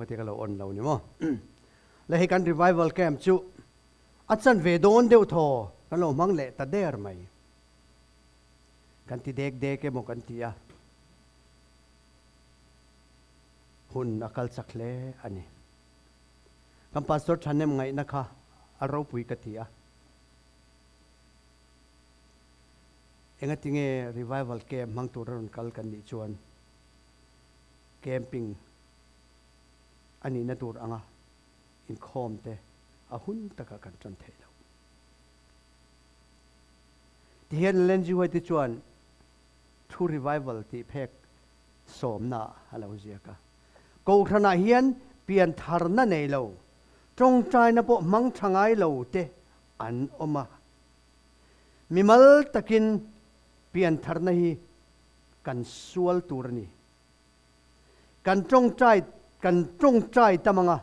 Heti ka lo on lo ni maw? Le hei kan revival camp chu a chan ve dawn deuh thaw kan lo hmang leh ta der mai. Kan ti dek dek emaw kan ti a, hun a kal chak hle a ni. Kan pastor thahnem ngaihna kha a ropui ka ti a. Engatinge revival camp hmang tura rawn kal kan nih chuan camping a nihna tur anga inkhawm te a hun takah kan tan theih loh. Tihian Ellen G. White chuan True Revival tih phek sawmna a lo ziak a. Kohhranah hian pian tharna nei lo, tawngtaina pawh hmang tha ngai lo te an awm a. Mimal takin pian tharna hi kan sual tur a ni. Kan tawngtai kan tawngtai tam anga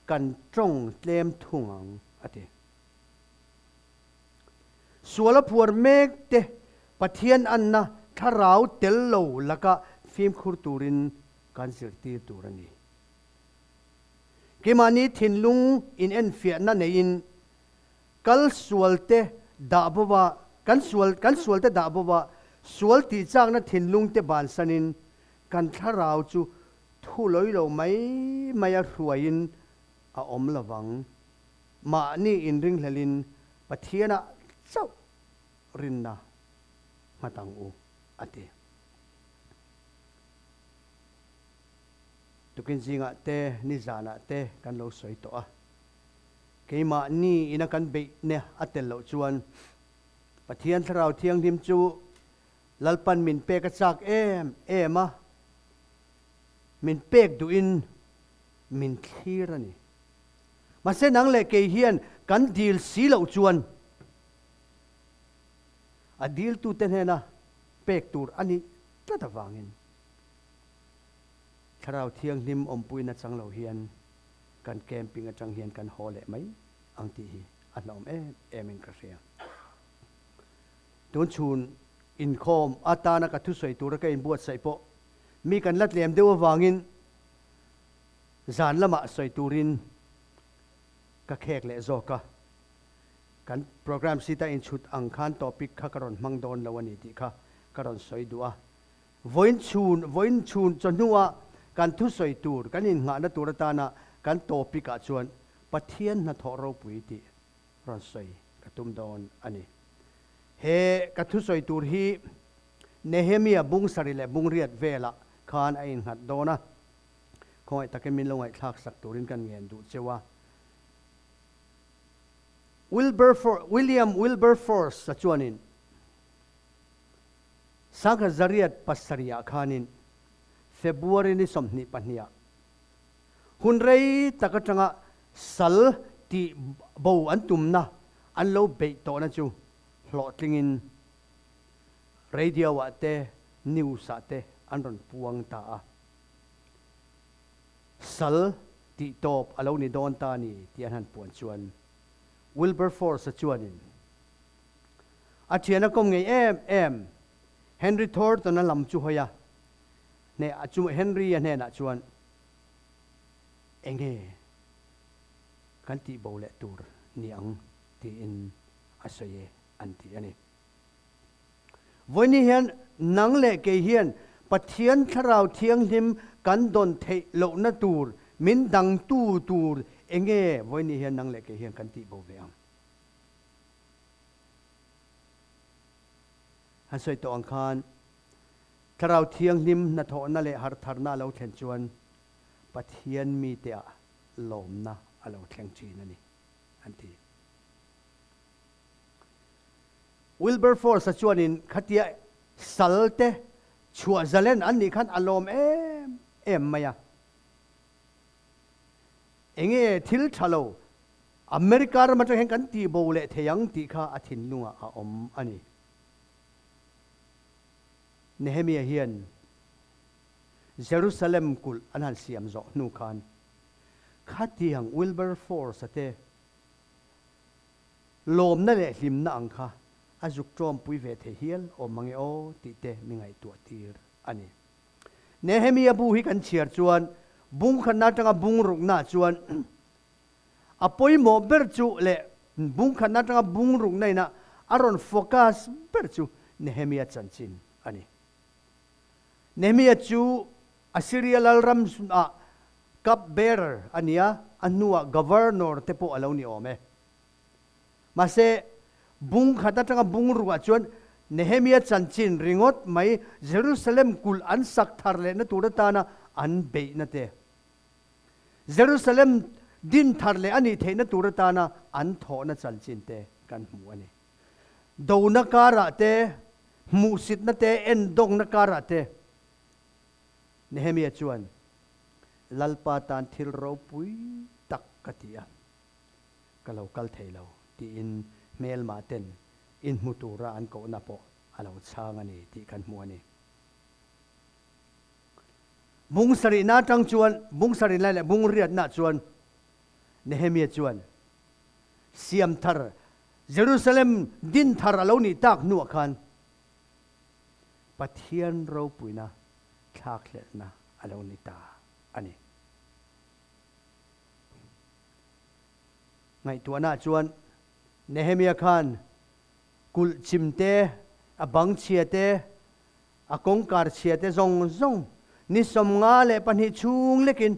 kan tawng tlem thung ang, a ti. Sual a phuar mek te Pathian anna thlarau tel lo laka fimkhur turin kan zirtir tur a ni. Keimahni thinlung inenfiahna neiin kal sualte dah bova kan sual kan sualte dah bova sual tihchakna thinlungte bansanin kan thlarau chu thu lawi lo mai maia hruaiin a awm lovang. Mahni inringhlelin Pathianah chauh rinna nghat ang u, a ti. Tukin zingah te nizanah te kan lo sawi tawh a. Keimahni ina kan beihna a tel loh chuan Pathian Thlarau Thianghlim chu Lalpan min pek a chak em em a, min pek duhin min thlir a ni. Mahse nang leh kei hian kan dil si loh chuan a diltute hnena pek tur a nih tlat avangin Thlarau Thianghlim awmpuina chang lo hian kan camping atang hian kan haw leh mai ang tih hi a hlauhawm em em in ka hria. Tun chhun inkhawm atana ka thusawi tura ka inbuatsaih pawh mi kan la tlem deuh avangin zan lamah sawi turin ka khek leh zawk a. Kan program sheet a inchhut ang khan topic kha ka rawn hmang dawn lo a ni tih kha ka rawn sawi duh a. Vawiin chhun, vawiin chhun chawhnuah kan thusawi tur, kan innghahna tur atana kan topic ah chuan Pathian hnathawh ropui tih rawn sawi ka tum dawn a ni. He ka thusawi tur hi Nehemia bung sarih leh bung riat velah khan a innghat dawn a, khawngaih takin min lo ngaihthlak sak turin kan ngen duh cheu a. Wilberforce, William Wilberforce-a chuanin Sangha zariat pasarihah khanin February ni 22 ah hun rei tak atanga sal tih bo an tumna an lo beih tawhna chu hlawhtlingin radio ah te news ah te an rawn puang ta a. Sal tih tawp a lo ni dawn ta ni tih an han puan chuan Wilberforce-a chuanin A thian a kawm ngei em em. Henry Thornton-a lam chu hawi a, hneh a chu Henry-a hnenah chuan, Enge kan tih bo leh tur ni ang? tiin a sawi e an ti a ni. Vawiini hian nang leh kei hian Pathian Thlarau Thianghlim kan dawn theih lohna tur min dangtu tur enge vawiini hian nang leh kei hian kan tih bo ve ang? Han sawi tawh ang khan, Thlarau Thianghlim hnathawhna leh hartharna a lo thlen chuan Pathian mite ah lawmna a lo thleng thin a ni, an ti. Wilberforce-a chuanin khatia sal te chhuah zalen an nih khan a lawm em em mai a. Enge thil tha lo America ram atang hian kan tih bo leh thei ang tih kha a thinlungah a awm a ni. Nehemia hian Jerusalem kulh an han siam zawh hnu khan khatiang Wilberforce-a te lawmna leh hlimna ang kha a zuk tawmpui ve thei hial awm mange aw tih te mi ngaihtuah tir a ni. Nehemia bu hi kan chhiar chuan Bung khatna atanga bung rukna chuan a pawimawh ber chu leh bung khatna atanga bung rukna ina a rawn focus ber chu Nehemia chanchin a ni. Nehemia chu Assyria lalram ah cup bearer a ni a, a hnuah governor te pawh a lo ni awm e. Mahse, bung khat atanga bung ruah chuan Nehemia chanchin ringawt mai Jerusalem kulh an sak thar lehna tur atana an beihna te, Jerusalem din thar leh a nih theihna tur atana an thawhna chanchin te kan hmu a ni. Dona karah te, hmuhsitna te, endawngna karah te Nehemia chuan, Lalpa tan thil ropui tak ka ti a. Ka lo kal thei lo, tiin hmelmah ten inhmu tura an kohna pawh a lo chhang a ni tih kan hmu a ni. Bung sarihna atang chuan, bung sarihna leh bung riatna chuan Nehemia chuan siam thar Jerusalem din thar a lo nih tak hnuah khan Pathian ropuina thlakhlelhna a lo ni ta a ni. Ngaihtuahna chuan Nehemia khan kulh chim te, a bang chhia te, a kawngkar chhia te zawng zawng ni 52 chhung lekin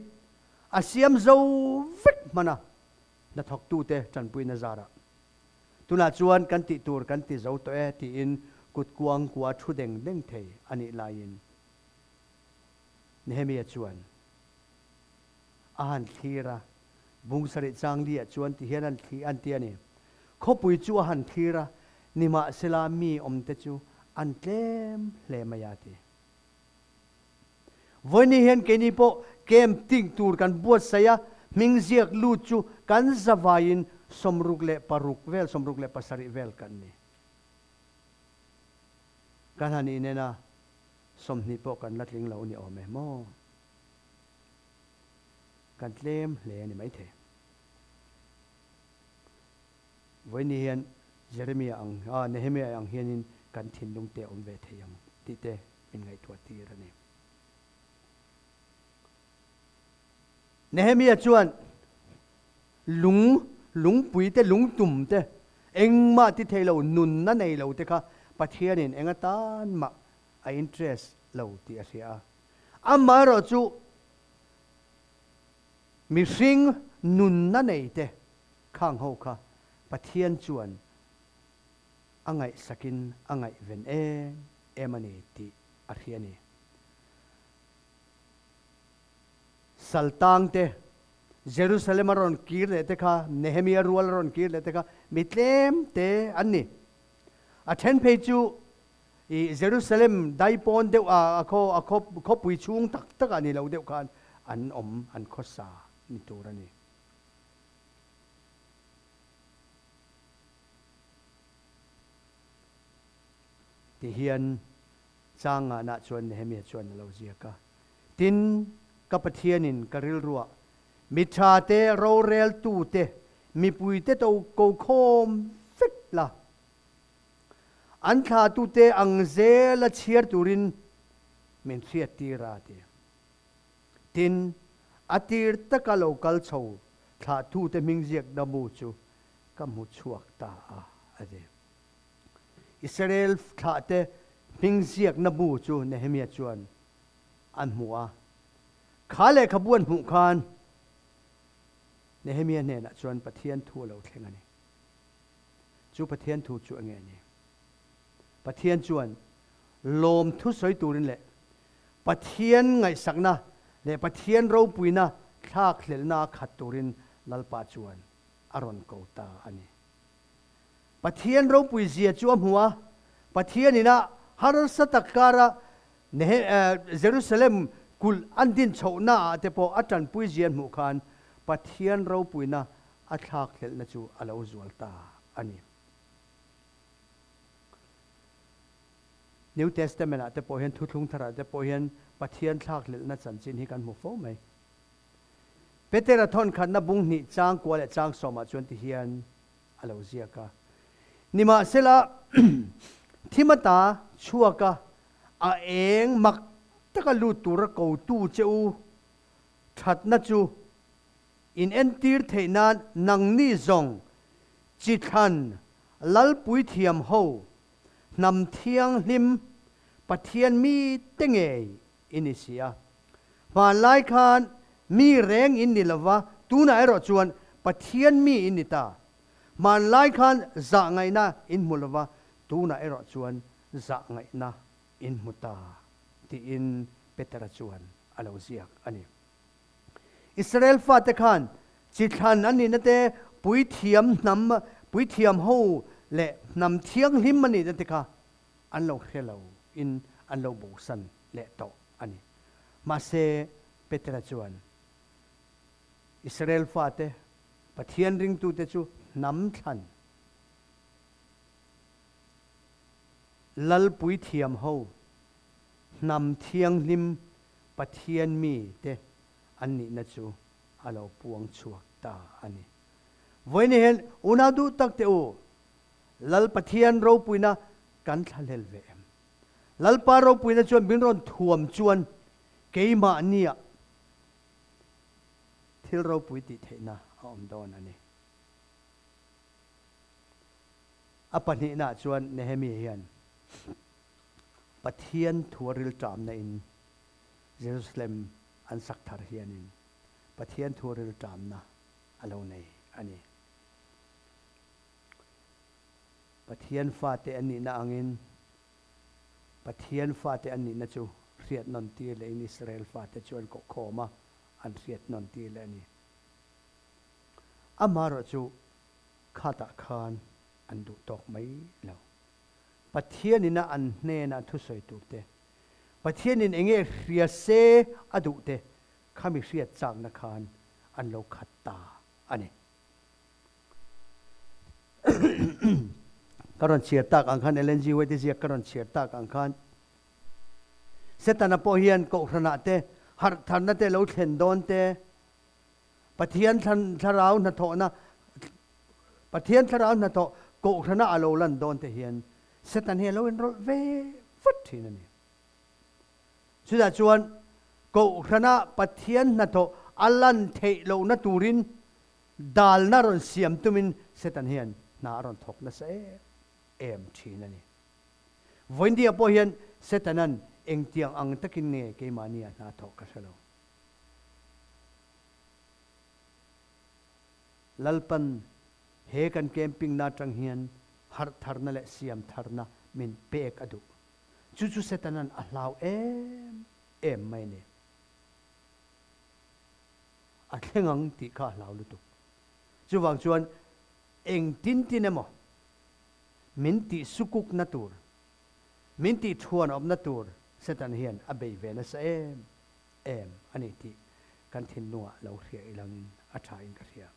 a siam zo vek hman a, hnathawktute tanpuina zarah. Tunah chuan kan tih tur kan ti zo tawh e tiin kut kuang kua thu deng deng thei a nih laiin Nehemia chuan a han thlir a, bung sarih chang liah chuan ti hian an thli an ti a ni. Khawpui chu a han thlir a, nimahsela mi awmte chu an tlem hle mai a ti. Vawiin hian keini pawh camp ting tur kan buatsaih a, hming ziak lut chu kan zavaiin 66 vel, 67 vel kan ni. Kan han inen a, 20 pawh kan la tling lo ni awm e maw? Kan tlem hle a ni maithei. Vawiin hian Jeremia ang, ah, Nehemia ang hianin kan thinlung te a awm ve thei ang tih te min ngaihtuah tir a ni. Nehemia chuan lung, lungpui te, lungtum te, engmah ti thei lo, nunna nei lo te kha Pathianin eng atan mah a interest lo tih a hria a. Amaherawhchu mihring nunna nei te khang ho kha Pathian chuan a ngaihsakin a ngaihven em em a ni tih a hria a ni. Saltang te, Jerusalem a rawn kir leh te kha, Nehemia rual a rawn kir leh te kha mi tlem te an ni. A then phei chu I Jerusalem daipawn deuh a a khaw a khaw khawpui chhung tak tak ah ni lo deuh khan an awm an khawsa ni tur a ni. Ti hian chang ngahna chuan Nehemia chuan a lo ziak a, Tin, ka Pathianin ka rilruah mi tha te, roreltu te, mipui te to ko khawm vek la, An thlatute ang zela chhiar turin min hriattir a ti. Tin, a tir taka lo kal chho thlahtute hming ziakna bu chu ka hmu chhuak ta a, a ti. Israel thlahte hming ziakna bu chu Nehemia chuan an hmu a. Kha lehkhabu an hmuh khan Nehemia hnenah chuan Pathian thu a lo thleng a ni. Chu Pathian thu chu enge a ni? Pathian chuan lawmthu sawi turin leh Pathian ngaihsakna leh Pathian ropuina thlakhlelhna a khat turin Lalpa chuan a rawn ko ta a ni. Pathian ropui zia chu a hmu a, Pathian ina harsa tak kara Jerusalem kulh an din chhohna ah te pawh a tanpui zia an hmuh khan Pathian ropuina a thlakhlelhna chu a lo zual ta a ni. New Testament ah te pawh hian Thuthlung Thar ah te pawh hian Pathian thlakhlelhna chanchin hi kan hmu fo mai. Petera thawnkhatna bung hnih chang kua leh chang sawmah chuan ti hian a lo ziak a. Nimahsela, thim ata chhuaka a eng mak taka lut tura kotu che u. Thatna chu in entir theih nan nangni zawng chi thlan Lalpui thiam ho, hnam thianghlim Pathian mi te ngei i ni si a. Hmanlai khan mi reng in ni lova, tunah erawh chuan Pathian mi in ni ta. Hmanlai khan zah ngaihna in hmu lova, tunah erawh chuan zah ngaihna in hmu ta, tiin Petera chuan a lo ziak a ni. Israel fate khan chi thlan an nihna te, puithiam hnam, puithiam ho leh hnam thianghlim a nihna te kha an lo hre lo in an lo bosan leh tawh a ni. Mahse, Petera chuan Israel fate, Pathian ringtute chu hnam thlan, Lal puithiam ho, hnam thianghlim Pathian mi te an nihna chu a lo puang chhuak ta a ni. Vawiin hian unau duh tak teh u, Lal Pathian ropuina kan thlahlel ve em? Lalpa ropuina chuan min rawn thuam chuan keimahnia thil ropui tih theihna a awm dawn a ni. A pahnihnaah chuan Nehemia hian Pathian thu a rilṭamna in Jerusalem an sak thar hianin Pathian thu a rilṭamna a lo nei a ni. Pathian fate an nihna angin Pathian fate an nihna chu hriat nawn tir lehin Israel fate chu an kohkhawm a, an hriat nawn tir leh a ni. Amaherawhchu khatah khan an duh tawk mai lo. Pathianin a an hnena thusawi tur te, Pathianin enge hria se a duh te khami hriat chakna khan an lo khat ta a ni. Ka rawn chhiar tak ang khan Ellen G. White ziak ka rawn chhiar tak ang khan Setana pawh hian kohhranah te harh tharna te lo thlen dawn te, Pathian thlarau hnathawhna Pathian thlarau hnathawh kohhrana a lo lan dawn te hian Satan hi a lo inrawlh ve vat thin a ni. Chutah chuan kohhrana Pathian hnathawh a lan theih lohna turin dalna rawn siam tumin Satan hian hna a rawn thawk nasa em em thin a ni. Vawiindia pawh hian Satanan engtiang ang takin nge keimahnia hna thawh ka hre lo. Lalpan he kan camping na atang hian harh tharna leh siam tharna min pek a duh. Chu chu Setanan a hlau em em mai a ni. A thleng ang tih kha a hlau lutuk. Chuvang chuan engtin tin emaw min tih sukukna tur, min tih thuan awmna tur Setan hian a bei ve nasa em em a ni tih kan thinlungah lo hria ilangin a tha in ka hria.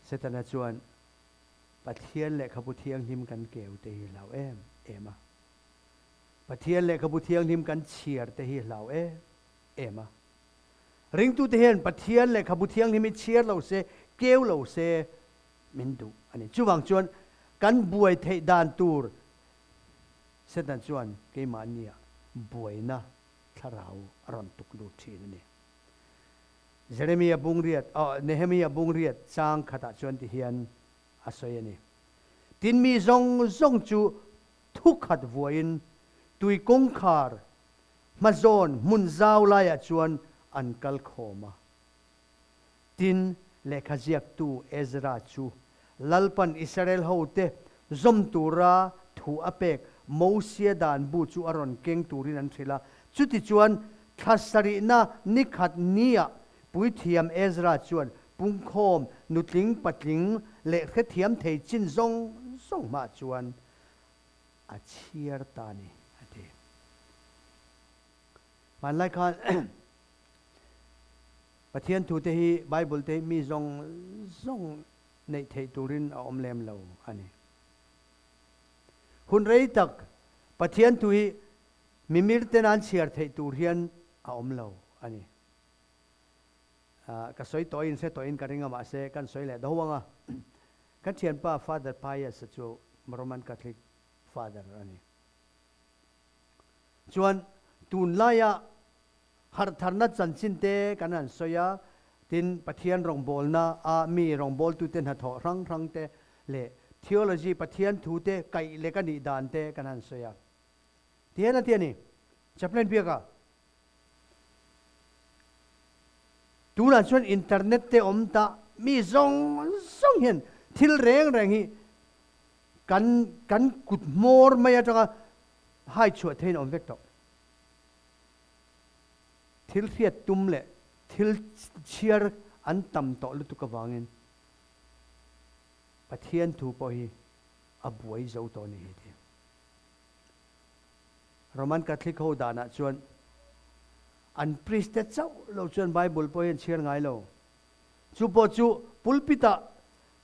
Setana chuan Pathian lehkhabu thianghlim kan keu te hi hlau em em a. Pathian lehkhabu thianghlim kan chhiar te hi hlau em em a. Ringtute hian Pathian lehkhabu thianghlim hi chhiar lo se, keu lo se min duh a ni. Chuvang chuan kan buai theih dan tur Satan chuan keimahnia buaina thlarau a rawn tuk lut thin a ni. Jeremia bungriat, oh, Nehemia bungriat chang khatah chuan ti hian a sawi a ni. Tin mi zawng zawng chu thu khat vuain tui kawngkhar hmazawn hmun zau laiah chuan an kal khawm a. Tin, lehkha ziaktu Ezra chu Lalpan Israel hote zawm tura thu a pek Mosia dan bu chu a rawn keng turin an hrilh a. Chutichuan, thla sarihna ni khat niah puithiam Ezra chuan pungkhawm nutling patling leh hrethiam thei chin zawng zawng hmaah chuan a chhiar ta a ni, a ti. Hmanlai khan Pathian thute hi Bible te hi mi zawng zawng neih theih turin a awm lem lo a ni. Hun rei tak Pathian thu hi mimir ten an chhiar theih tur hian a awm lo a ni. Ka sawi tawhin hre tawhin ka ring a mahse kan sawi leh do ang a. Kan thianpa Father Pius-a chu Roman Catholic Father a ni. Chuan. Tunlaia harhtharna chanchin te kan han sawi a, tin Pathian rawngbawlna a mi rawngbawltute hnathawh hrang hrang te leh theology Pathian thu te kaih lek a nih dan te kan han sawi a. Tihian a ti a ni, Chaplain Biaka. Tunah chuan internet te awm ta mi zawng zawng hian thil reng reng hi kan kan kut hmawr mai atanga hai chhuah theiin a awm vek tawh. Thil hriat tum leh thil chhiar an tam tawh lutuk avangin Pathian thu pawh hi a buai zo tawh a ni hei ti. Roman Catholic ho danah chuan an priest te chauh lo chuan Bible pawh hi an chhiar ngai lo. Chu pawh chu pulpit ah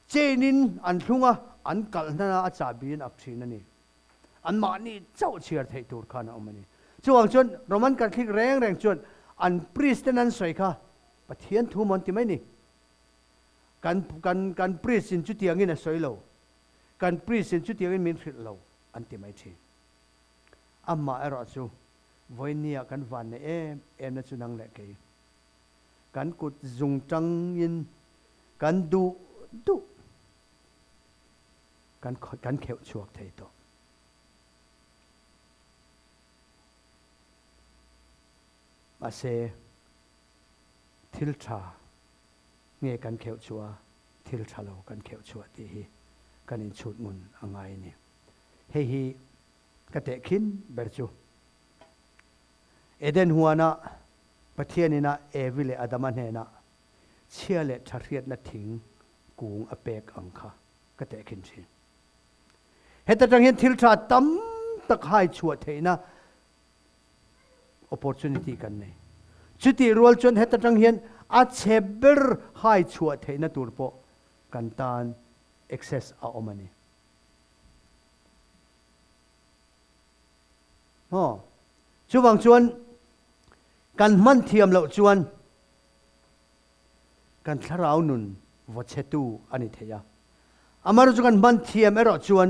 chain in an thlung a, an kalh hnan a, a chahbi in ak thin a ni. An mahni chauh chhiar theih tur khan a awm a ni. Chuvang chuan Roman Catholic reng reng chuan an priest ten an sawi kha Pathian thu maw an ti mai ni. Kan kan kan priest in chutiangin a sawi lo, kan priest in chutiangin min hrilh lo an ti mai thin. Amah erawh chu vawinia kan van neih em em na chu nang leh kei. Kan kut zung tangin kan duh duh kan kan kheuh chhuak thei tawh. Mahse thil tha nge kan kheuh chhuah a, thil tha lo kan kheuh chhuah tih hi kan inchhut ngun a ngai a ni. Hei hi ka tehkhin ber chu. Eden huana Pathian ina Evi leh Adama hnena chhia leh tha hriatna thing kung a pek ang kha ka tehkhin thin. Heta tang hian thil tha tam tak hai chhuah theihna opportunity kan nei. Chutih rual chuan heta tang hian a chhe ber hai chhuah theihna tur pawh kan tan access a awm a ni. Maw? Chuvang chuan kan hman thiam loh chuan kan thlarau nun vaw chhetu a ni thei a. Amaherawhchu chu kan hman thiam erawh chuan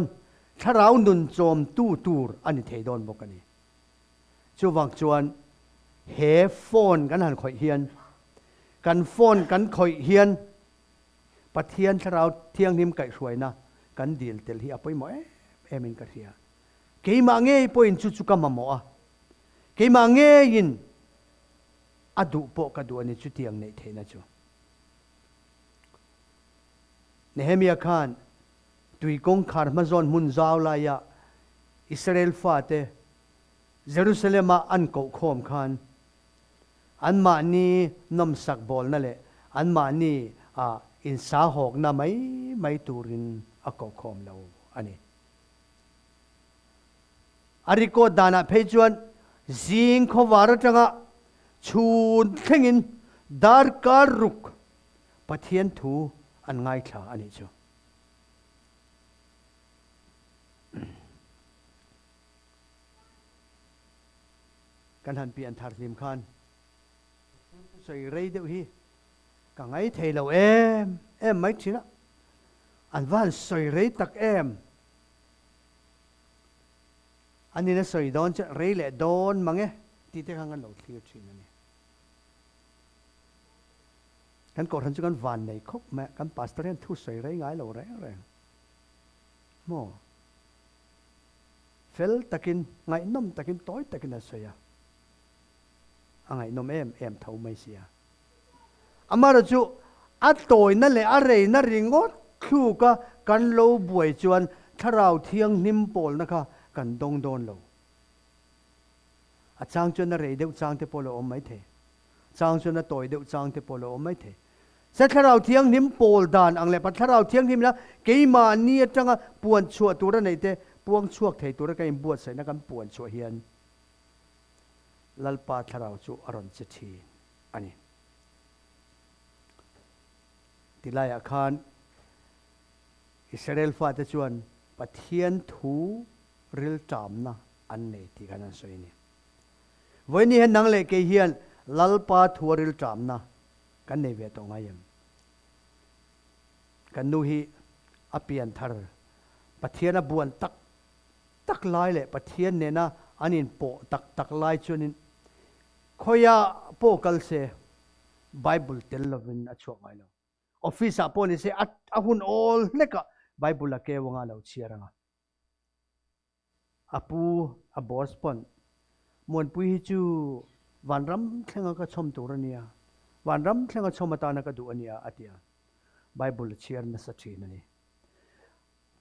thlarau nun chawmtu tur a ni thei dawn bawk a ni. Chuvang chuan he phone kan han khawih hian, kan phone kan khawih hian Pathian thlarau thianghlim kaihhruaina kan dil tel hi a pawimawh em em in ka hria. Keimah ngei pawhin chu chu ka mamawh a, keimah ngeiin a duh pawh ka duh a ni chutiang neih theihna chu. Nehemia khan tui kawngkhar hmazawn hmun zau laia Israel fate Jerusalem-a an kohkhawm khan Anmahni nawmsak bawlna leh anmahni ah insahawkna mai mai turin a kohkhawm lo a ni. A record danah phei chuan zing khawvar atanga chhun thlengin darkar ruk Pathian thu an ngaithla a nih chu. Kan han pian thar hlim khan sawi rei deuh hi ka ngai thei lo em em mai thin a, an va han sawi rei tak em. An in a sawi dawn chuan rei leh dawn mang e tih te khan kan lo thlir thin a ni. Kan kohhran chu kan van nei khawp mai a, kan pastor hian thu sawi rei ngai lo reng reng maw? Fel takin, ngaihnawm takin, tawi takin a sawi a. A ngaihnawm em em tho mai sia. Amaherawh chu a tawina leh a reina ringawt thluka kan lo buai chuan Thlarau Thianghlim pawlna kha kan dawng dawn lo. A chang chuan a rei deuh chang te pawh lo awm mai thei. Chang chuan a tawi deuh chang te pawh lo awm mai thei. Se Thlarau Thianghlim pawl dan ang leh Thlarau Thianghlim la keimahni atanga puan chhuah tura neih te puang chhuak thei tura kan inbuatsaihna kan puan chhuah hian Lalpa Thlarau chu a rawn che thin a ni. Tilaiah khan Israel fate chuan Pathian thu rilṭamna an nei tih khan an sawi a ni. Vawiin hian nang leh kei hian Lalpa thua rilṭamna kan nei ve tawh ngai em? Kan nu hi a pian thar, Pathian a buan tak tak lai leh Pathian nena an inpawh tak tak lai chuanin. Khawiah pawh kal se Bible tel lovin a chhuak ngai lo. Office ah pawh ni se a hun awl hlekah Bible a keu anga a lo chhiar anga. A pu, a boss pawn Muanpui hi chu vanram thlenga ka chhawm tur a nia, vanram thlenga chhawm atana ka duh a nia a ti a. Bible a chhiar nasa thin a ni.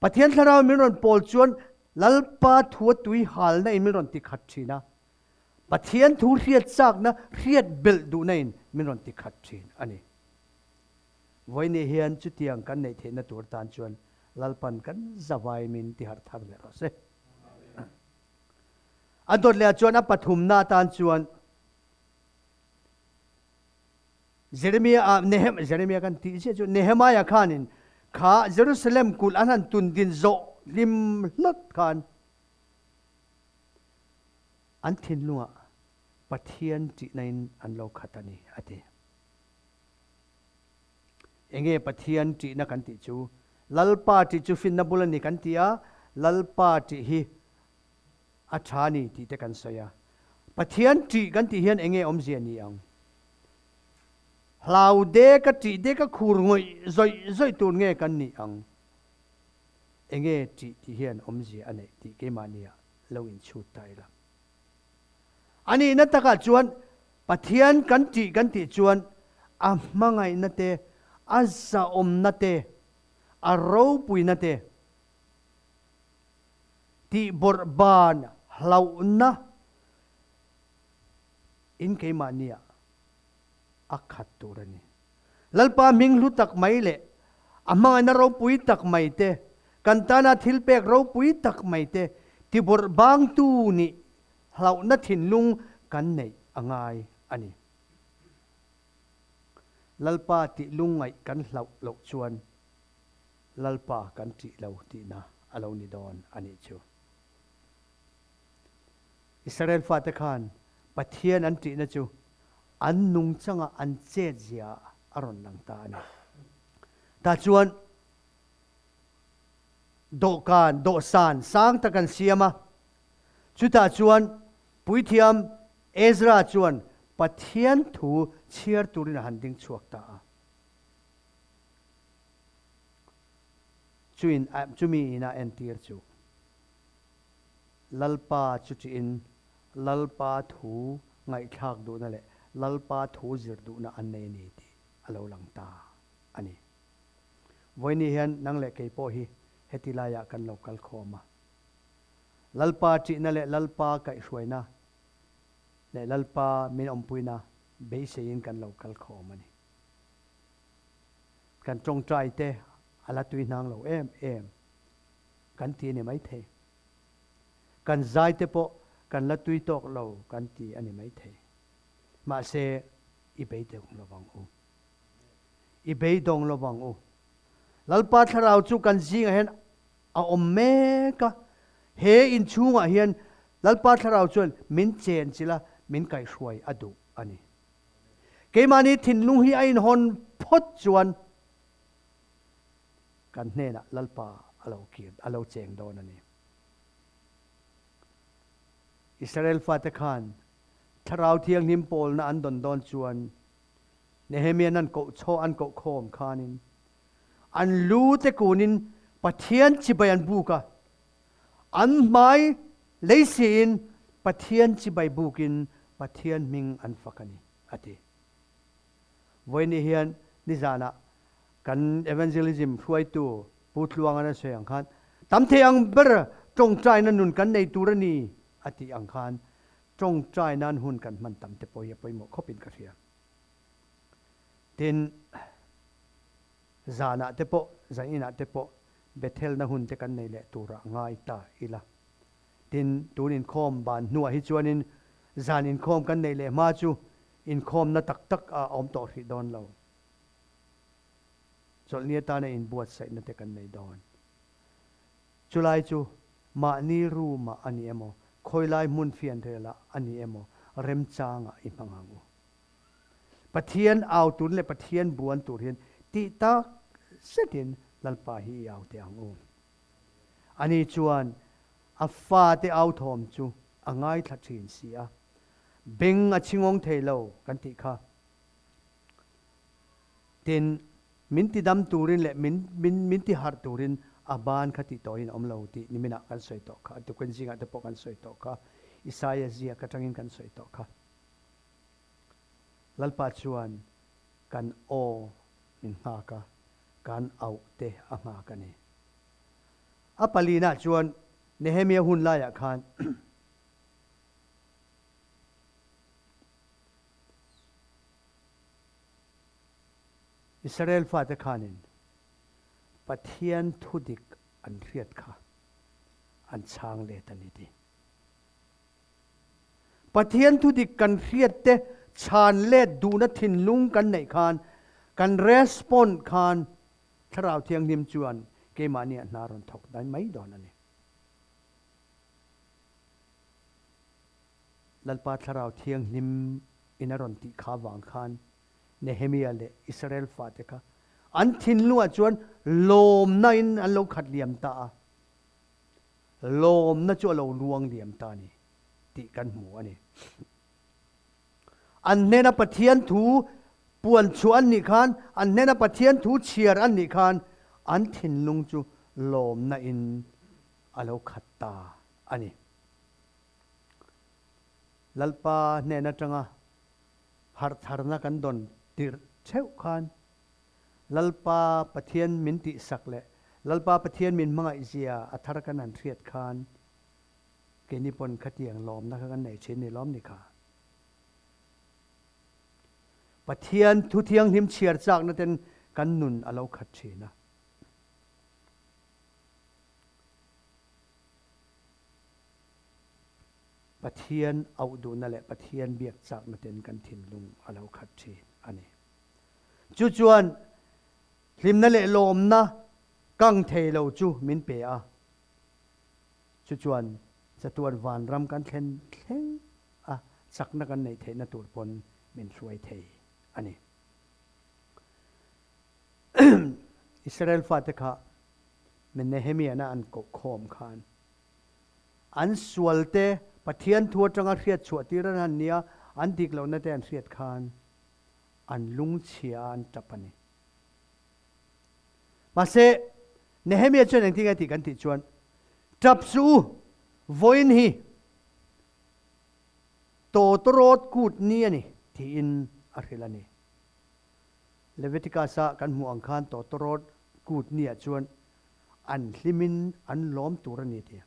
Pathian Thlarau min rawn pawl chuan Lalpa thua tui halna in min rawn ti khat thin a, Pathian thu hriat chakna hriat belh duhna in min rawn ti khat thin a ni. Vawiin hian chutiang kan neih theihna tur tan chuan Lalpan kan zavai min ti harh thar leh rawh se. A dawt leh ah chuan a pathumna atan chuan Jeremiah ah Nehem Jeremiah kan tih ziah chu Nehemiah khanin kha Jerusalem kulh an han tun din zawh hlim hlawt khan an thinlungah Pathian tihna in an lo khat a ni a ti. Enge Pathian tihna kan tih chu? Lalpa tih chu finna bul a ni kan ti a, Lalpa tih hi a tha a ni tih te kan sawi a. Pathian ṭih kan tih hian enge awmzia ni ang? Hlau dek a ṭih dek a khur ngawih zawih zawih tur nge kan nih ang? Enge ṭih tih hian awmzia a neih tih keimahniah lo inchhut ta ila. A nihna takah chuan Pathian kan ṭih kan tih chuan a hmangaihna te, a zahawmna te, a ropuina te, Tih bawrh ban hlauhna in keimahniah a khat tur a ni. Lalpa hming hlu tak mai leh a hmangaihna ropui tak mai te, kan tana thil pek ropui tak mai te tibawrh bangtu nih hlauhna thinlung kan neih a ngai a ni. Lalpa tih lungngaih kan hlauh loh chuan Lalpa kan ṭih lo tihna a lo ni dawn a nih chu. Israel fate khan Pathian an ṭihna chu an nungchanga an chetzia a rawn lang ta a ni. Tah chuan dawhkan, dawhsan sang tak an siam a, chutah chuan Puithiam Ezra chuan Pathian thu chhiar turin a han ding chhuak ta a. Chuin chumi ina entir chu Lalpa chu tiin Lalpa thu ngaihthlak duhna leh Lalpa thu zir duhna an nei a ni tih a lo lang ta a ni. Vawiini hian nang leh kei pawh hi heti laiah kan lo kal khawm a. Lalpa ṭihna leh Lalpa kaihhruaina leh Lalpa min awmpuina beiseiin kan lo kal khawm a ni. Kan tawngtai te a la tui hnang lo em em kan ti a ni maithei. Kan zai te pawh kan la tui tawk lo kan ti a ni maithei. Mahse, i beidawng lo vang u. I beidawng lo vang u. Lalpa Thlarau chu kan zingah hian a awm mek a. He inchhungah hian Lalpa Thlarau chuan min chenchilh a, min kaihhruai a duh a ni. Keimahni thinlung hi a inhawn phawt chuan kan hnenah Lalpa a lo kir, a lo cheng dawn a ni. Israel fate khan Thlarau Thianghlim pawlna an dawn dawn chuan Nehemia'n an koh chhaw an koh khawm khanin an lu te kunin Pathian chibai an buk a, an hmai lei siin Pathian chibai bukin Pathian hming an fak a ni, a ti. Vawiini hian nizanah kan Evangelism hruaitu Pu Tluangan a sawi ang khan, Tam thei ang ber tawngtaina nun kan nei tur a ni, a tih ang khan tawngtai nan hun kan hman tam te pawh hi a pawimawh khawpin ka hria. Tin, zanah te pawh, zaninah te pawh Bethelna hun te kan nei leh turah ngai ta ila. Tin, tun inkhawm ban hnuah hi chuanin zan inkhawm kan neih leh hma chu inkhawmna tak tak a awm tawh hrih dawn lo. Chawlhni atana inbuatsaihna te kan nei dawn. Chulai chu mahni room ah a ni emaw, khawilai hmun fianrel ah a ni emaw remchangah i hmang ang u. Pathian au tur leh Pathian buan tur hian tih tak zetin Lalpa hi i au teh ang u. Ani chuan a fate au thawm chu a ngaithla thin si a. Beng a chhingawng thei lo kan tih kha. Tin, min tidam turin leh min min min tiharh turin a ban kha tih tawhin a awm lo tih niminah kan sawi tawh kha, a tukin zingah te pawh kan sawi tawh kha, Isaia ziak atangin kan sawi tawh kha. Lalpa chuan kan aw min nghak a, kan auh te a nghak a ni. A palinah chuan Nehemia hun laiah khan Israel fate khanin Pathian thudik an hriat kha an chhang let a ni ti. Pathian thudik kan hriat te chhan let duhna thinlung kan neih khan, kan respond khan Thlarau Thianghlim chuan keimahni ah hna rawn thawk mai dawn a ni. Lalpa Thlarau Thianghlim in a rawn tih kha vang khan Nehemia leh Israel fate kha an thinlungah chuan lawmna in an lo khat liam ta a, lawmna chu a lo luang liam ta a ni tih kan hmu a ni. An hnena Pathian thu puan chhuah an nih khan, an hnena Pathian thu chhiar an nih khan an thinlung chu lawmna in a lo khat ta a ni. Lalpa hnen atanga harhtharna kan dawn tirh theuh khan Lalpa Pathian min tihsak leh Lalpa Pathian min hmangaih zia a thar kan han hriat khan keini pawn khatiang lawmna kha kan nei thin ni lawm ni kha. Pathian thu thianghlim chhiar chakna ten kan nun a lo khat thin a. Pathian auh duhna leh Pathian biak chakna ten kan thinlung a lo khat thin a ni. Chu chuan hlimna leh lawmna kang thei lo chu min pe a. Chu chuan chatuan vanram kan thlen thleng a, chakna kan neih theihna tur pawn min hruai thei a ni. Israel fate kha Nehemiah-na an koh khawm khan An sualte Pathian thu atanga hriat chhuah tir an han nia, an dik lohna te an hriat khan an lungchhia a, an tap a ni. Mahse, Nehemia chuan engtin nge tih kan tih chuan, Tap suh u, vawiin hi tawtawrawt kut ni a ni, tiin a hrilh a ni. Leviticus-a kan hmuh ang khan tawtawrawt kut ni ah chuan An hlimin an lawm tur a ni ti.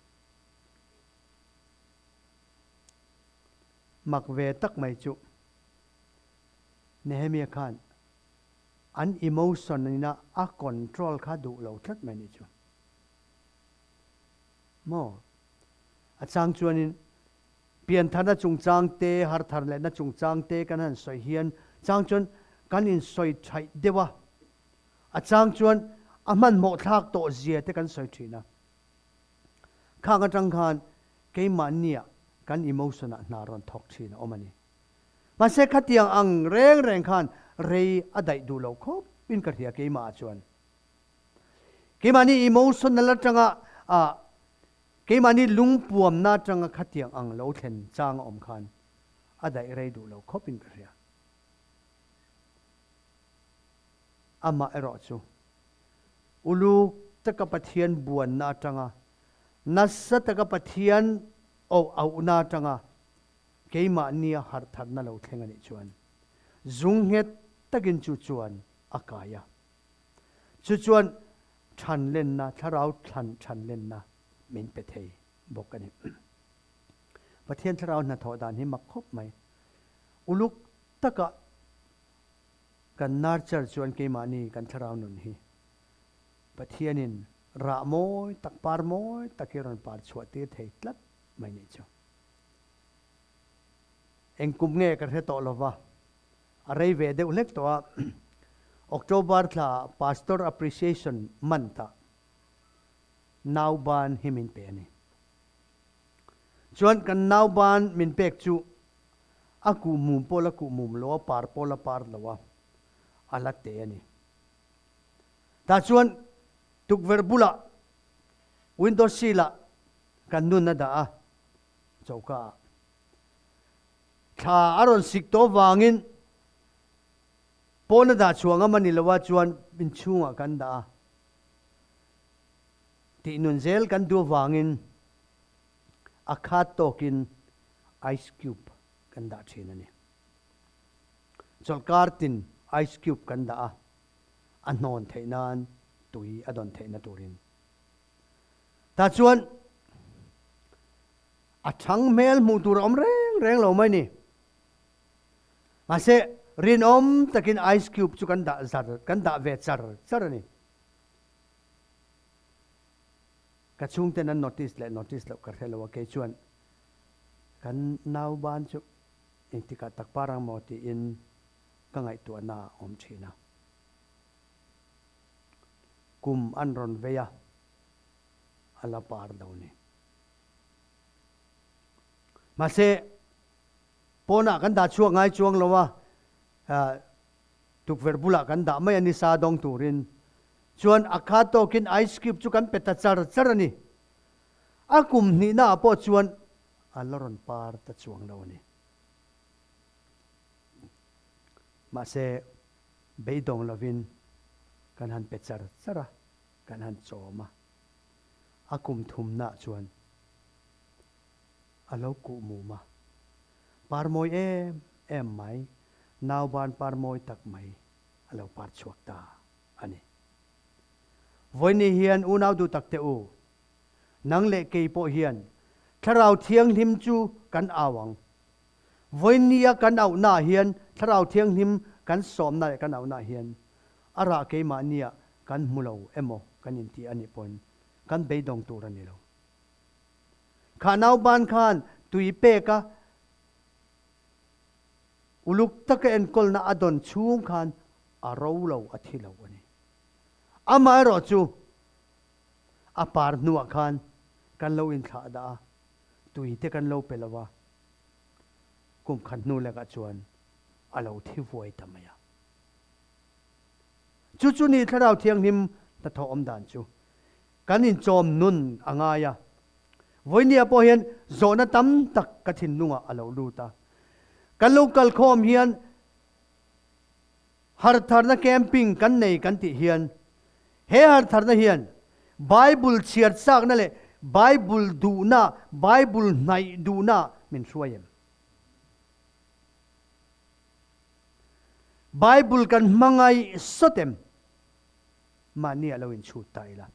Mak ve tak mai chu Nehemia khan an emotion ina a control kha duh lo tlat mai ni chu. Maw? A chang chuanin piantharna chungchang te, harthar lehna chungchang te kan han sawi hian chang chuan kan insawi thaih deuh a. A chang chuan a hmanhmawh thlak tawh zia te kan sawi thin a. Khang atang khan keimahnia kan emotion ah hna rawn thawk thin a awm a ni. Mahse khatiang ang reng reng khan rei a daih duh lo khawp in ka hria keimah ah chuan. Keimahni emotional atanga ah keimahni lungpuamna atanga khatiang ang lo thlen chang a awm khan a daih rei duh lo khawp in ka hria. Amah erawh chu uluk taka Pathian buanna atanga, nasa taka Pathian auh auhna atanga keimahnia harhtharna lo thleng a nih chuan zung nghet takin chu chuan a kai a. Chu chuan thanlenna, thlarau thlan thanlenna min pe thei bawk a ni. Pathian thlarau hnathawh dan hi mak khawp mai. Uluk taka Kan nurture chuan keimahni kan thlarau nun hi Pathianin rah mawi tak, par mawi tak hi rawn par chhuah tir thei tlat mai nih chu. Eng kum nge ka hre tawh lova, a rei ve deuh hlek tawh a, October thla ah Pastor Appreciation Month ah nauban hi min pe a ni. Chuan kan nauban min pek chu A kuhmum pawh la kuhmum lo a, par pawh la par lo a, a la te a ni. Tah chuan tukverh bulah window sill ah kan nun a dah a, choka ah. Thla a rawn sik tawh vangin pawna dah chhuah ngam a ni lo a, chuan inchhungah kan dah a. Tih nun zel kan duh avangin a khat tawkin ice cube kan dah thin a ni. Chawlhkar tin ice cube kan dah a, a hnawn theih nan tui a dawn theihna turin. Tah chuan a thang hmel hmuh tur a awm reng reng lo mai ni. Mahse, rinawm takin ice cube chu kan dah zar, kan dah ve char char a ni. Ka chhungten an notice leh notice loh ka hre lo a, kei chuan kan nau ban chu engtikah tak par ang maw tiin ka ngaihtuahna a awm thin a. Kum an rawn vei a, a la par lo ni. Mahse, pawnah kan dah chhuak ngai chuang lo a, Tukverh bulah kan dah mai a ni sa dawng turin. Chuan a kha tawkin ice cube chu kan pe ta char char a ni. A kum hnihna ah pawh chuan a la rawn par ta chuang lo a ni. Mahse, beidawng lovin kan han pe char char a, kan han chawm a. A kum thumna ah chuan a lo kuh mum a. Par mawi em em mai, nauban par mawi tak mai a lo par chhuak ta a ni. Vawiin hian unau duh tak teh u, nang leh kei pawh hian Thlarau Thianghlim chu kan au ang. Vawiin nia kan auhnaah hian Thlarau Thianghlim kan sawmna leh kan auhnaah hian a rah keimahnia kan hmu lo emaw kan inti a nih pawhin kan beidawng tur a ni lo. Kha nauban khan tui pek a uluk taka enkawlna a dawn chhung khan a ro lo, a thi lo a ni. Amaherawh chu a par hnuah khan kan lo inthlah dah a, tui te kan lo pe lo a, kum khat hnu lekah chuan a lo thi vuai ta mai a. Chu chu ni Thlarau Thianghlim hnathawh awm dan chu. Kan inchawm nun a ngai a. Vawinia pawh hian zawhna tam tak ka thinlungah a lo lut a. Kan lo kalkhawm hian hartharna camping kan nei kan tih hian he hartharna hian Bible chhiar chakna leh Bible duhna, Bible hnaih duhna min hruai em? Bible kan hmangaih sawt em? Mahni a lo inchhut ta ila.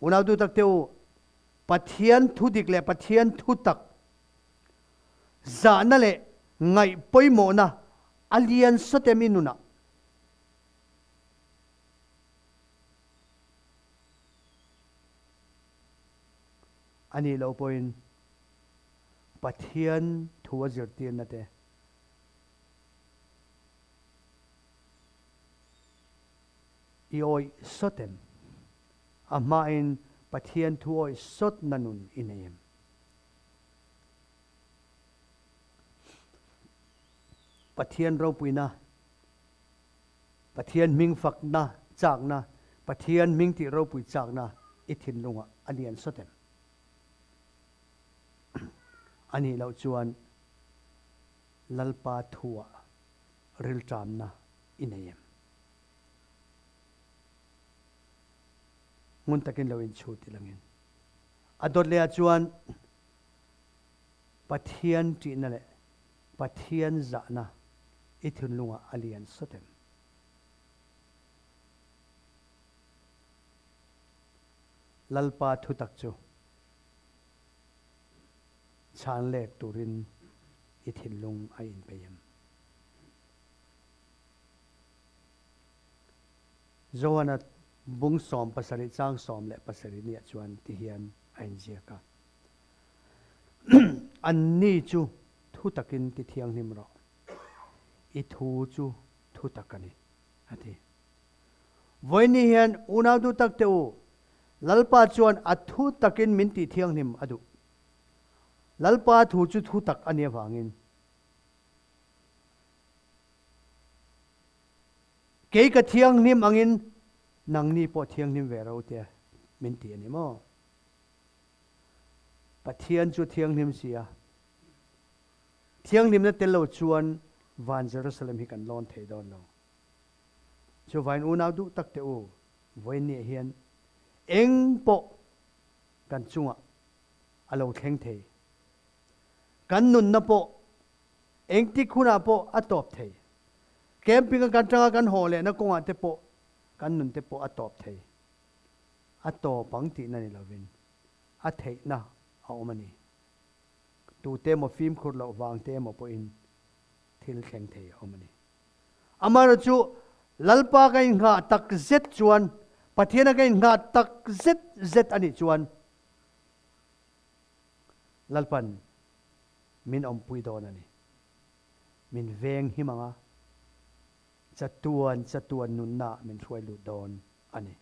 Unau duh tak te u, Pathian thu dik leh Pathian thu tak zahna leh ngaih pawimawhna a lian sawt em i nunah? A nih loh pawhin Pathian thu a zirtirna te, I awih sawt em? A hmain Pathian thu awih sawtna nun i nei em? Pathian ropuina, Pathian hming fakna chakna, Pathian hming tih ropui chakna i thinlungah a lian sawt em? A nih loh chuan Lalpa thuah rilṭamna i nei em? Ngun takin lo inchhut i langin. A dawt lehah chuan Pathian ṭihna leh Pathian zahna i thinlungah a lian sawt em? Lalpa thutak chu Chhan let turin i thinlung a inpeih em? Johana bung 17 chang 17 niah chuan ti hian a inziak a, Anni chu thu takin ti thianghlim rawh, i thu chu thu tak a ni, a ti. Vawiin hian unau duh tak te u, Lalpa chuan a thu takin min tih thianghlim a duh. Lalpa thu chu thu tak a nih avangin kei ka thianghlim angin nangni pawh thianghlim ve ro tia min ti a ni maw? Pathian chu thianghlim si a, thianghlimna tel lo chuan van Jerusalem hi kan lawn thei dawn lo. Chuvain unau duh tak teh u, vawiinniah hian eng pawh kan chungah a lo thleng thei. Kan nunna pawh engtik hunah pawh a tawp thei. Camping a kan tanga kan haw lehna kawngah te pawh kan nun te pawh a tawp thei. A tawp ang tihna ni lovin a theihna a awm a ni. Tute emaw fimkhur loh vang te emaw pawhin thil thleng thei a awm a ni. Amaherawhchu Lalpa ka inngah tak zet chuan, Pathiana ka inngah tak zet zet a nih chuan Lalpan min awmpui dawn a ni. Min veng him ang a, chatuan chatuan nunna min hruai lut dawn a ni.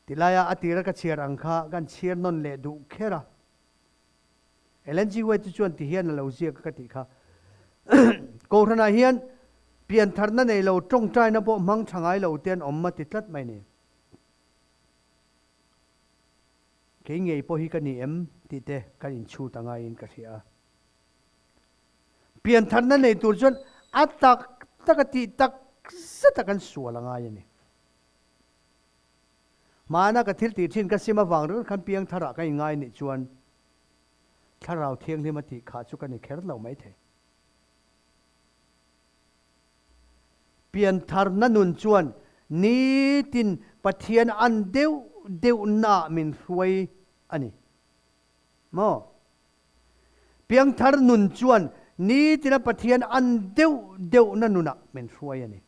Tilaia a tira ka chhiar ang kha kan chhiar nawn leh duh kher a. Ellen G. White chu chuan ti hian a lo ziak a ka tih kha. Kohhranah hian piantharna nei lo tawngtaina pawh hmang tha ngai lo te an awm a ti tlat mai ni. Kei ngei pawh hi ka ni em tih te kan inchhut a ngaiin ka hria a. Piantharna nei tur chuan a tak tak a tih tak zet a kan sual a ngai a ni. Hmana ka thil tih thin ka sim avang ringawt khan piangtharah ka inngai nih chuan Thlarau Thianghlim a tih khah chu ka ni kher lo maithei. Piantharna nun chuan nitin Pathian an deuh deuhnaah min hruai a ni maw? Piangthar nun chuan nitina Pathian an deuh deuhna nunah min hruai a ni.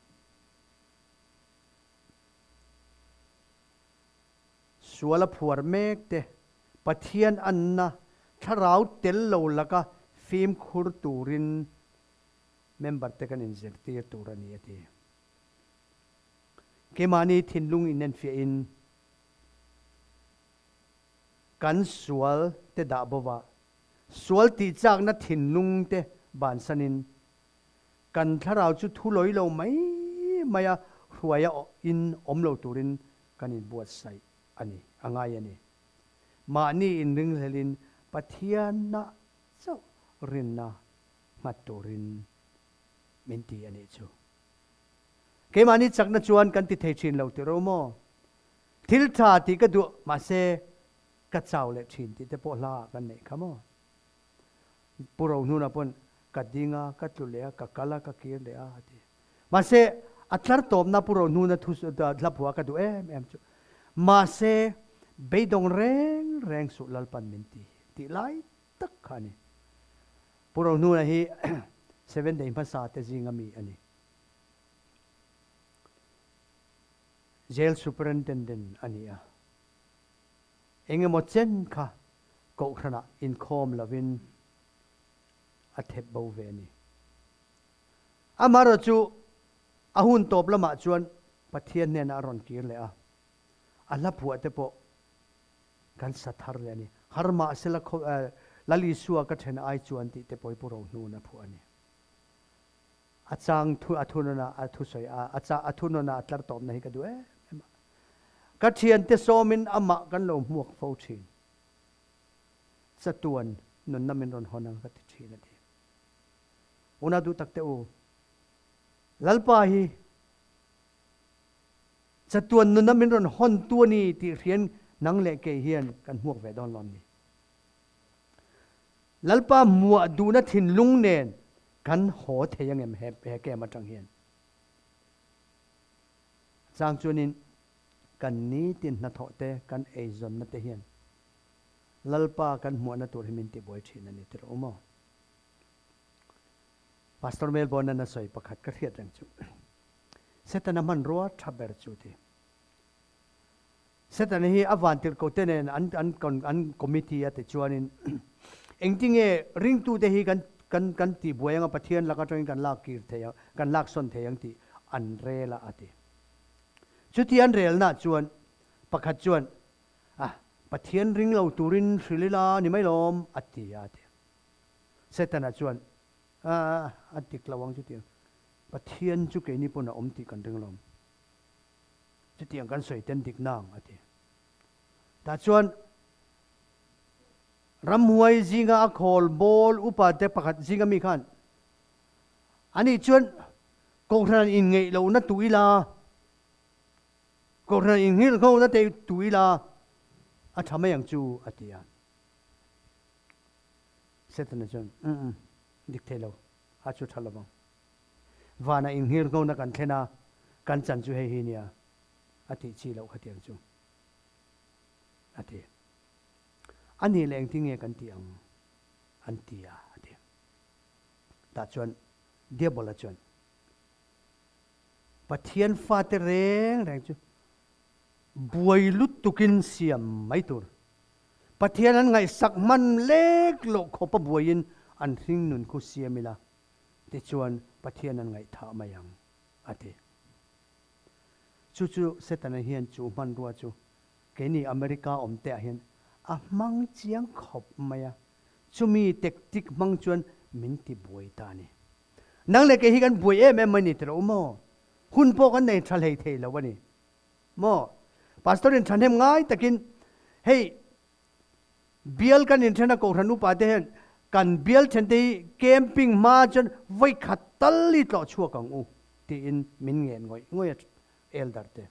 Sual a phuar mek te, Pathian anna thlarau tel lo laka fimkhur turin member te kan inzirtir tur a ni a ti. Keimahni thinlung inenfiahin kan sual te dah bova sual tihchakna thinlung te bansanin Kan thlarau chu thu lawi lo mai mai a hruaia in awm lo turin kan inbuatsaih a ni, a ngai a ni. Mahni inringhlelin Pathianna chauh rinna nghat turin min ti a nih chu. Keimahni chakna chuan kan ti thei thin lo tih ro maw? Thil tha tih ka duh mahse ka chau leh thin tih te pawh hla ah kan neih kha maw? Pu Rohnuna pawn ka ding a, ka tlu leh a, ka kal a, ka kir leh a a ti. Mahse, a tlar tawpna Pu Rohnuna thu hlaphua ka duh em em chu. Mahse, beidawng reng reng suh Lalpan min ti tih lai tak kha a ni. Pu Rohnuna hi Seven Day hmasa te zinga mi a ni. Jail Superintendent a ni a. Engemaw chen kha kohhranah inkhawm lovin a thep bo ve a ni. Amaherawhchu a hun tawp lamah chuan Pathian hnenah a rawn kir leh a, a hla phuah te pawh kan sa thar leh a ni. Har mahsela Lal Isua ka then ai chuan tih te pawh hi Pu Rohnu'n a phuah a ni. A chang thu a thunawn a a thusawi a a cha a thunawn a a tlar tawpna hi ka duh em em a. Ka thiante sawmin amah kan lo hmuak fo thin. Chatuan nunna min rawn hawn ang ka ti thin a ti. Una duh tak teh u, Lalpa hi chatuan nunna min rawn hawn tu a ni tih hrian nang leh kei hian kan hmuak ve dawn lawm ni. Lalpa muah duhna thinlung nen kan haw thei ang em he camp atang hian? Chang chuanin kan nitin hnathawh te kan eizawnna te hian Lalpa kan hmuahna tur hi min tibuai thin a ni tirh u maw? Pastor Melbourne-an a sawi pakhat ka hriat reng chu Setana hmanrua tha ber chu ti. Setana hi a vantirhkoh te nen an an an committee a ti chuanin engtinge ringtute hi kan kan kan tihbuai anga Pathian lak atangin kan lak kir thei ang kan lak sawn thei ang tih an rel a a ti. Chuti an relna chuan pakhat chuan ah Pathian ring lo turin hrilh ila ni mai lawm a ti a a ti. Setana chuan ah a dik lo ang chutiang Pathian chu keini pawn a awm tih kan ring lawm. Chutiang kan sawi ten dik nang, a ti. Tah chuan. Ramhuai zinga a khawl bawl upa te pakhat zinga mi khan ani chuan Kohhran inngeih lohna tu ila, Kohhran innghirhnghona te tu ila a tha mai ang chu a ti a. Setana chuan, Umm, dik thei lo, a chu tha lovang. Vana innghirhnghona kan thlen a, kan chan chu hei hi nia, a tih chi loh khatiang chu a ti. A nih leh engtin nge kan tih ang? an ti a, a ti. Tah chuan Diabola chuan Pathian fate reng reng chu buai lutukin siam mai tur. Pathian an ngaihsak hman lek loh khawpa buaiin an hringnun khu siam ila, tichuan Pathian an ngaihthah mai ang, a ti. Chu chu Setana hian chu hmanrua chu keini America awm te ah hian a hmang chiang khawp mai a, chumi tactic hmang chuan min ti buai ta a ni. Nang leh kei hi kan buai em em mai ni tilo maw? Hun pawh kan nei tha hlei thei lo a ni maw? Pastor in thahnem ngai takin hei bial kan inthen a Kohhran upa te hian kan bial then te hi camping hma chuan vawi khat tal i tlawh chhuak ang u tiin min ngen ngawih ngawih a elder te.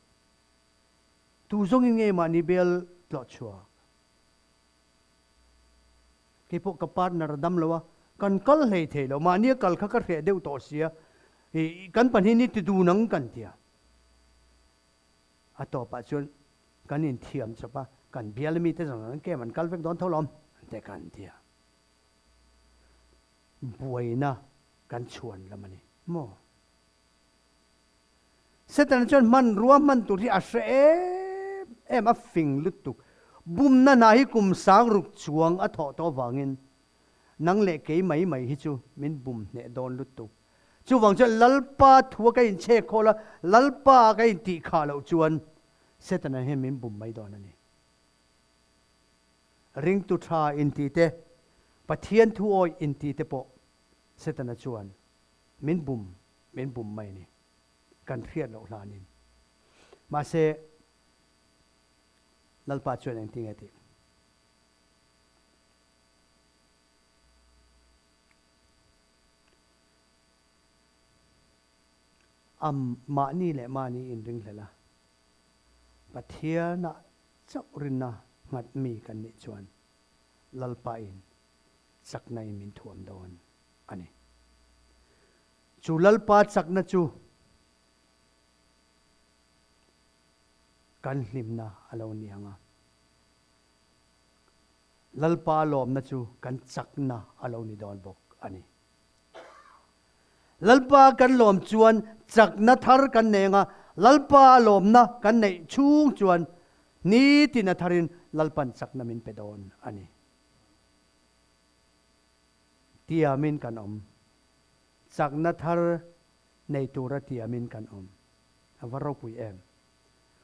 Tu zawngin nge mahni bial tlawh chhuak? Kei pawh ka partner a dam lo a, kan kal hlei thei lo, mahni a kal kha ka hreh deuh tawh sia, i kan pahnih ni ti dun ang kan tia. A tawpah chuan kan inthiam chawp a, kan bial mite zawng zawng kem an kal vek dawn tho lawm te kan tia. Buaina kan chhuan lam a ni maw? Setana chuan hmanrua hman tur hi a hre em em, a fing lutuk. Bumna hna hi kum sang ruk chuang a thawh tawh avangin nang leh kei mai mai hi chu min bum hneh dawn lutuk. Chuvang chuan Lalpa thua ka inchhek khawl a, Lalpa ka intih khah loh chuan Setana hian min bum mai dawn a ni. Ringtu tha intih te, Pathian thu awih intih te pawh Setana chuan min bum min bum mai a ni. Kan hriat loh hlanin. Mahse, Lalpa chuan engtin nge tih? A mahni leh mahni inringhlel a, Pathianah chauh rinna nghat mi kan nih chuan Lalpa in chakna in min thuam dawn a ni. Chu Lalpa chakna chu kan hlimna a lo ni ang a. Lalpa lawmna chu kan chakna a lo ni dawn bawk a ni. Lalpa kan lawm chuan chakna thar kan nei ang a, Lalpa lawmna kan neih chhung chuan nitin a tharin Lalpan chakna min pe dawn a ni. Tiamin kan awm. Chakna thar nei tura tiamin kan awm. A va ropui em.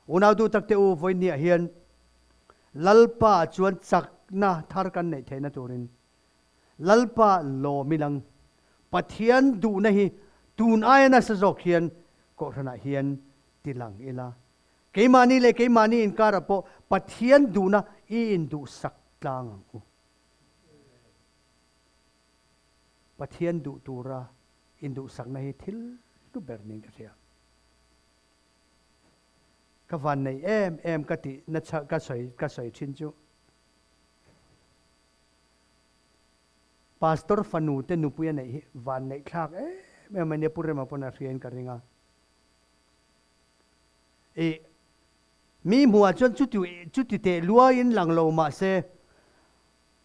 Unau duh takte u, vawinia hian Lalpa chuan chakna thar kan neih theihna turin Lalpa lawm ilang Pathian duhna hi tun aia nasa zawk hian Kohhranah hian tilang ila. Keimahni leh keimahni inkarah pawh Pathian duhna i induhsak tlang ang u. Pathian duh tura induhsakna hi thil hlu ber niin ka hria. Ka van nei em em ka tih na ka sawi ka sawi thin chu Pastor fanu te nupui a neih hi van neih thlak em em a nia Pu Rema pawn a hria in ka ring a. I mi hmuh ah chuan chuti chuti teh luai in lang lo mahse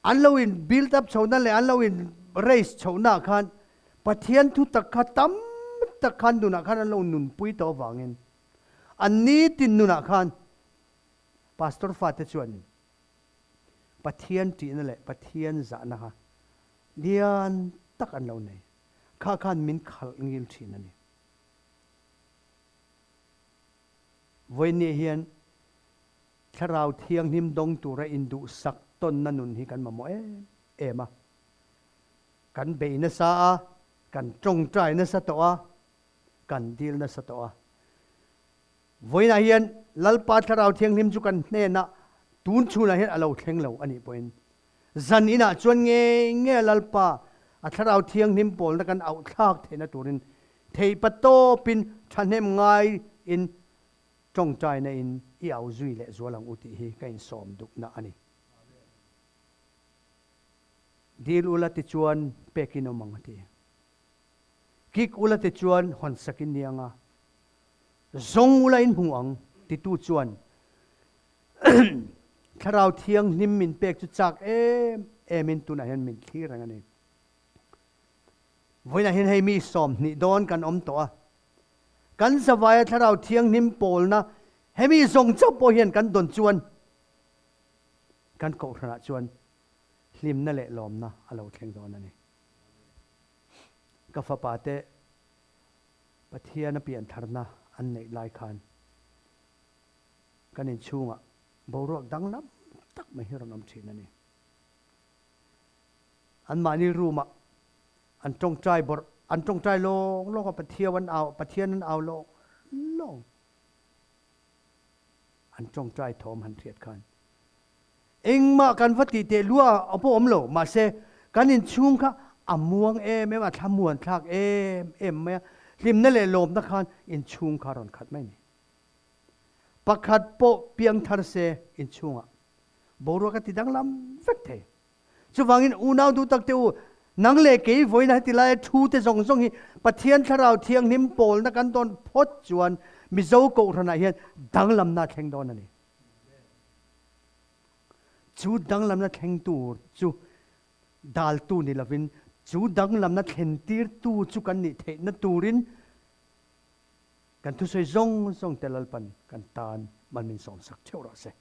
An lo in build up chhohna leh an lo in raise chhohna ah khan Pathian thu tak kha tam tak khan nunah khan an lo nunpui tawh avangin an nitin nunah khan Pastor fate chuan Pathian ṭihna leh Pathian zahna kha lian tak an lo nei. Kha khan min khalh ngil ṭhin a ni. Vawiinni hian Thlarau Thianghlim dawng tura induhsak tawnna nun hi kan mamawh em em a. Kan bei nasa a, kan tawngtai nasa tawh a, kan dil nasa tawh a. Vawiinah hian Lalpa Thlarau Thianghlim chu kan hnenah tun chhunah hian a lo thleng lo a nih pawhin. Zan inah chuan ngei ngei a Lalpa a Thlarau Thianghlim pawlna kan auh thlak theihna turin theihpa tawpin thahnem ngaiin tawngtaina in i au zui leh zual ang u tih hi ka insawm duhna a ni. Dil ula tichuan pekin awm ang a ti. Kik ula tichuan hawnsakin ni ang a, zawng ula in hmu ang titu chuan Thlarau Thianghlim min pek chu chak em emin tunah hian min thlir reng a ni. Vawiinah hian hei mi 20 dawn kan awm tawh a, kan zavaia Thlarau Thianghlim pawlna hemi zawng chauh pawh hian kan dawn chuan kan kohhranah chuan hlimna leh lawmna a lo thleng dawn a ni. Ka fapa te Pathian a piantharna an neih lai khan kan inchhungah boruak danglam tak mai hi rawn awm thin a ni. Anmahni room-ah an tawngtai bawrh, an tawngtai lawng lawng a, Pathiau an au, Pathian an au lawng lawng. An tawngtai thawm han hriat khan engmah kan va tih teh lua a pawh awm lo, mahse kan inchhung kha a muang em em a, thlamuan thlak em em mai a, hlimna leh lawmna khan inchhung kha a rawn khat mai a ni. Pakhat pawh piangthar se inchhungah boruak a ti danglam vek thei. Chuvangin unau duh tak te u, nang leh kei vawiin heti laia thu te zawng zawng hi Pathian Thlarau Thianghlim pawlna kan dawn phawt chuan Mizo Kohhranah hian danglamna a thleng dawn a ni. Chu danglamna thleng tur chu daltu ni lovin chu danglamna thlentirtu chu kan nih theihna turin kan thusawi zawng zawng te Lalpan kan tan mal min sawmsak theuh rawh se.